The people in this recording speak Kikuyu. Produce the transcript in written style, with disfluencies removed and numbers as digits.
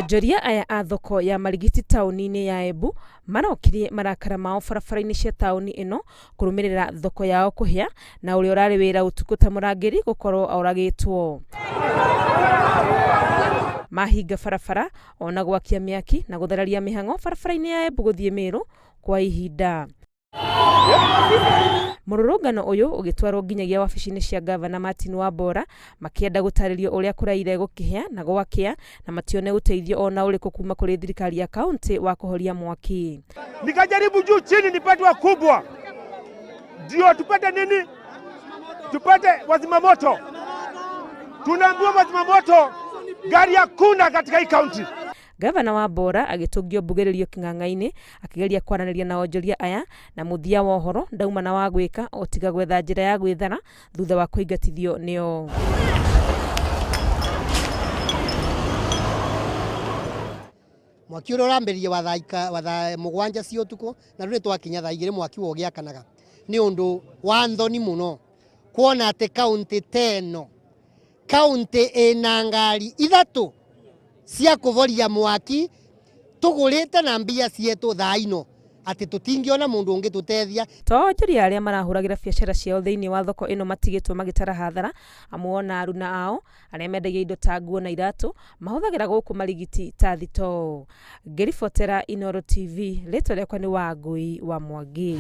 Onjoria aya a thoko ya Marigiti taũni-inĩ ya Embu marokirie marakara mao barabara-inĩ cia taũni ĩno kũrũmĩrĩra thoko yao kũhĩa na ũrĩa ũrarĩ wĩra ũtukũ ta mũrangĩri gũkorwo oragĩtwo. Mahinga barabara ona gwakia mĩaki na gũthararia mĩhang'o barabara-inĩ ya Embu gũthiĩ Mĩrũ kwa ihinda. Mũrũrũngano ũyũ ũgĩtwarwo nginyagia wabici-inĩ cia ngavana Martin Wambora makĩenda gũtarĩrio ũrĩa kũraire gũkĩhĩa na gwakĩa na matione ũteithio ona ũrĩkũ kuma kũrĩ thirikari ya kaunti wa kũhoria mwaki. Nikajaribu juu chini nipate wakubwa ndio tupate nini, tupate wazimamoto. Tunaambiwa wazimamoto gari hakuna katika hii kaunti. Gavana Wambora agĩtũngio mbugĩrĩrio kĩng'ang'a-inĩ akĩgeria kwaranĩria na onjoria aya na mũthia wa ũhoro ndauma na wa gwĩka o tiga gwetha njĩra ya gwĩthara thutha wa kũingatithio nĩo. Mwaki ũrĩa ũrambĩrĩria wa thaa wa thaa mũgwanja cia ũtukũ na rĩu nĩtwakinya thaa igĩrĩ mwaki ũyũ ũgĩakanaga. Nĩ ũndũ wa nthoni mũno kuona atĩ kaũntĩ ta ĩno, kaũntĩ ĩna ngari ithatũ cia kũvoria mwaki tũgũrĩte na mbia cietũ thaa ino atĩ tũtingĩona mũndũ ũngĩtũtethia. To onjoria arĩa marahũragĩra biacara ciao thĩinĩ wa thoko ĩno matigĩtwo magĩtara hathara, amu ona aruna ao arĩa mendagia indo ta nguo na iratũ mahũthagĩra gũkũ Marigiti ta thitoo. Ngĩribotera Inooro TV, rĩtwa rĩakwa nĩ Wangũi wa Mwangi.